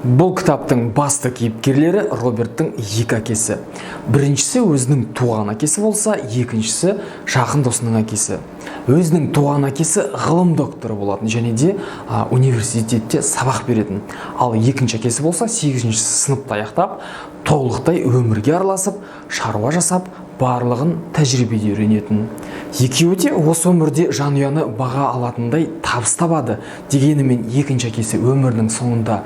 Бұл кітаптың басты кейіпкерлері Роберттің екі әкесі. Біріншісі өзінің туған әкесі болса, екіншісі жақын досының әкесі. Өзінің туған әкесі ғылым докторы болатын және де университетте сабақ беретін. Ал екінші әкесі болса, 8 сыныпты аяқтап, толықтай өмірге араласып, шаруа жасап, барлығын тәжірибеде үйренетін. Екеуі де осы өмірде жанұяны баға алатындай табыс табады. Дегенімен екінші әкесі өмірінің соңында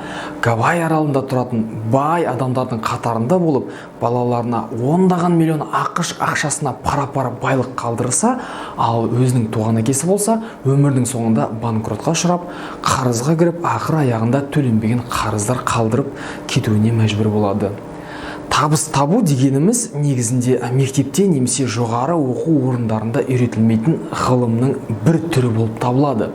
Гавай аралында тұратын бай адамдардың қатарында болып, балаларына ондаған миллион АҚШ ақшасына пара-пар байлық қалдырса, ал өзінің туған әкесі болса, өмірінің соңында банкротқа ұшырап, қарызға кіріп, ақыр аяғында төленбеген қарыздар қалдырып кетуіне мәжбүр болады. Табыс табу дегеніміз негізінде мектепте немесе жоғары оқу орындарында үйретілмейтін ғылымның бір түрі болып табылады.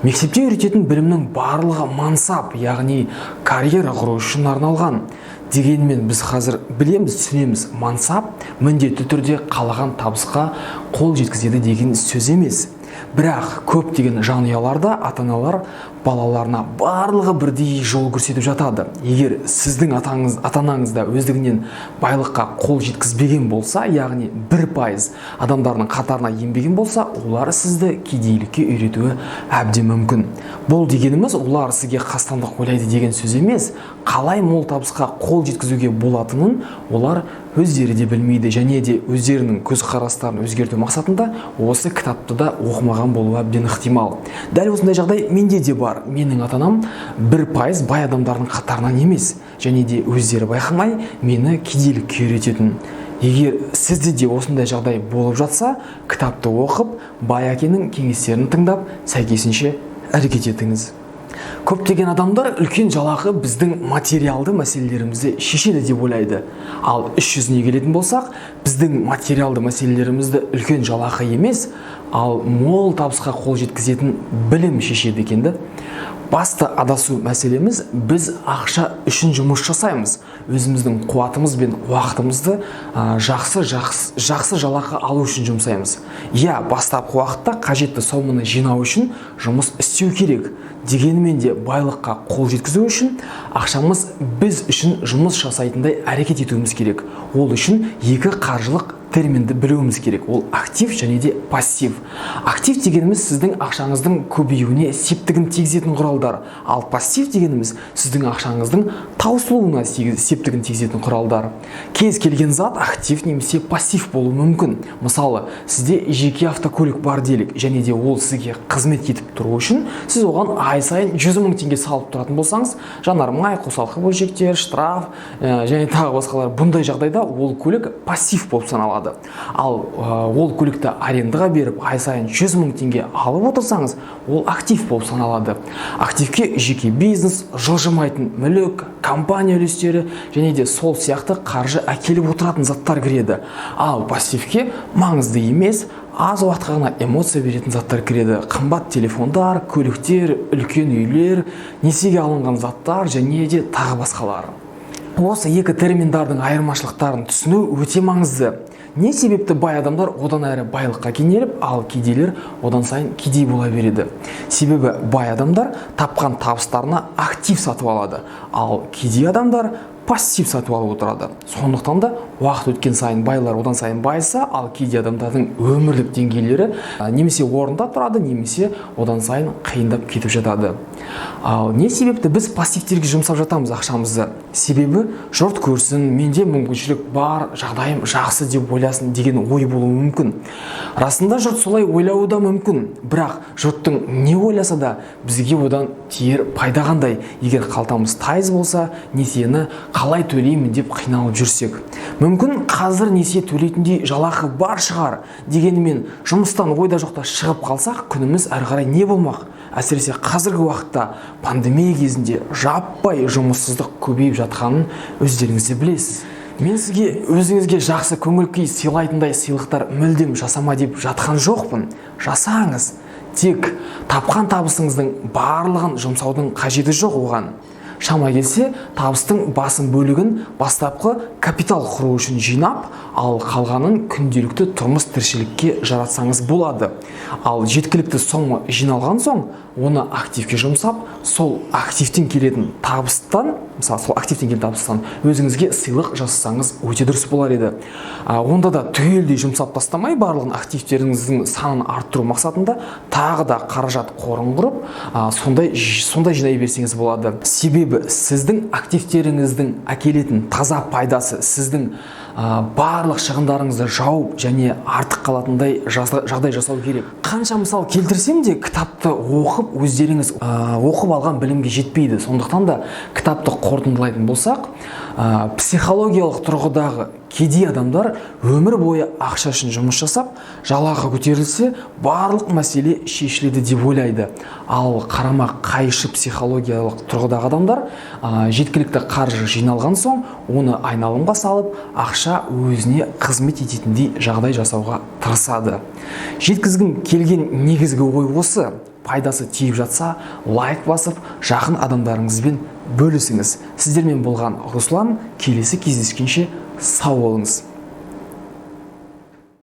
Мектепте үйрететін білімнің барлығы мансап, яғни карьера құру үшін арналған. Дегенмен біз қазір білеміз, түсінеміз, мансап міндетті түрде қалаған табысқа қол жеткізеді деген сөз емес. Бірақ көптеген жанұяларда ата-аналар балаларына барлығы бірдей жол көрсетіп жатады. Егер сіздің атаңыз, ата-анаңыз да өздігінен байлыққа қол жеткізбеген болса, яғни 1% адамдардың қатарына енбеген болса, олар сізді кедейлікке үйретуі әбден мүмкін. Бұл дегеніміз олар сізге қастандық ойлайды деген сөз емес. Қалай мол табысқа қол жеткізуге болатынын олар өздері де білмейді және де өздерінің көзқарастарын өзгерту мақсатында осы кітапты да оқымаған болуы әбден ықтимал. Дәл осындай жағдай менде де бар. Менің ата-анам 1% бай адамдардың қатарынан емес және де өздері байқамай мені кедейлікке үйрететін. Егер сізде де осындай жағдай болып жатса, кітапты оқып, бай әкенің кеңестерін тыңдап, сәйкесінше әрекет етіңіз. Көптеген адамдар үлкен жалақы біздің материалды мәселелерімізді шешеді деп ойлайды. Ал іс жүзіне келетін болсақ, біздің материалды мәселелерімізді үлкен жалақы емес, ал мол табысқа қол жеткізетін білім шешеді екен да. Басты адасу мәселеміз: біз ақша үшін жұмыс жасаймыз. Өзіміздің қуатымыз бен уақытымызды жақсы, жақсы, жақсы жалақы алу үшін жұмсаймыз. Иә, бастапқы уақытта қажетті соманы жинау үшін жұмыс істеу керек. Дегенмен де байлыққа қол жеткізу үшін ақшамыз біз үшін жұмыс жасайтындай әрекет етуіміз керек. Ол үшін екі қаржылық терминді білуіміз керек. Ол актив және де пассив. Актив дегеніміз сіздің ақшаңыздың көбеюіне септігін тигізетін құралдар, ал пассив дегеніміз сіздің ақшаңыздың таусылуына септігін тигізетін құралдар. Кез келген зат актив немесе пассив болуы мүмкін. Мысалы, сізде жеке автокөлік бар делік және де ол сізге қызмет етіп тұру үшін сіз оған ай сайын 100 мың теңге салып тұратын болсаңыз, жанармай, қосалқы бөлшектер, штраф және тағы басқалар, бұндай жағдайда ол көлік пассив болып саналады. Ал ол көлікті арендаға беріп, ай сайын 100 мың теңге алып отырсаңыз, ол актив болып саналады. Активке жеке бизнес, жылжымайтын мүлік, компания үлестері және де сол сияқты қаржы әкеліп отыратын заттар кіреді. Ал пассивке маңызды емес, аз уақытқа ғана эмоция беретін заттар кіреді: қымбат телефондар, көліктер, үлкен үйлер, несиеге алынған заттар және де тағы басқалар. Осы екі терминдардың айырмашылықтарын түсіну өте маңызды. Не себепті бай адамдар одан әрі байлыққа кенеліп, ал кедейлер одан сайын кедей бола береді? Себебі бай адамдар тапқан табыстарына актив сатып алады, ал кедей адамдар пассив сатып алып отырады. Сондықтан да уақыт өткен сайын байлар одан сайын байыса, ал кедей адамдардың өмірлік деңгейлері немесе орнында тұрады, немесе одан сайын қиындап кетіп жатады. Ал не себепті біз пассивтерге жұмсап жатамыз ақшамызды? Себебі жұрт көрсін, менде мүмкіншілік бар, жағдайым жақсы деп ойласын деген ой болуы мүмкін. Расында жұрт солай ойлауы да мүмкін, бірақ жұрттың не ойласа да, бізге одан тиер пайда қандай, егер қалтамыз тайыз болса, несиені қалай төлеймін деп қиналып жүрсек? Мүмкін, қазір несие төлейтіндей жалақы бар шығар, дегенімен жұмыстан ойда жоқта шығып қалсақ, күніміз әрі қарай не болмақ? Әсіресе қазіргі уақытта, пандемия кезінде жаппай жұмыссыздық көбейіп жатқанын өздеріңіз де білесіз. Мен сізге өзіңізге жақсы көңіл күй сыйлайтындай сыйлықтар мүлдем жасама деп жатқан жоқпын. Жасаңыз, тек тапқан табысыңыздың барлығын жұмсаудың қажеті жоқ оған. Шама келсе, табыстың басым бөлігін бастапқы капитал құру үшін жинап, ал қалғанын күнделікті тұрмыс тіршілікке жаратсаңыз болады. Ал жеткілікті сома жиналған соң, оны активке жұмсап, сол активтен келетін табыстан, мысалы, сол активтен келетін табыстан өзіңізге сыйлық жасасаңыз, өте дұрыс болар еді. Онда да түгелдей жұмсап тастамай, барлығын активтеріңіздің санын арттыру мақсатында тағы да қаражат қорын құрып, сондай жинай берсеңіз болады. Себебі сіздің активтеріңіздің әкелетін таза пайдасы сіздің барлық шығындарыңызды жауып және артық қалатындай жағдай жасау керек. Қанша мысал келтірсем де, кітапты оқып, өздеріңіз оқып алған білімге жетпейді. Сондықтан да кітапты қорытындылайтын болсақ, психологиялық тұрғыдағы кедей адамдар өмір бойы ақша үшін жұмыс жасап, жалақы көтерілсе, барлық мәселе шешіледі деп ойлайды. Ал қарама қайшы психологиялық тұрғыдағы адамдар жеткілікті қаржы жиналған соң, оны айналымға салып, ақша өзіне қызмет ететіндей жағдай жасауға тырысады. Жеткізгім келген негізгі ой осы. Пайдасы тиіп жатса, лайк басып, жақын адамдарыңызбен бөлісіңіз. Сіздермен болған Руслан. Келесі кездескенше сау болыңыз.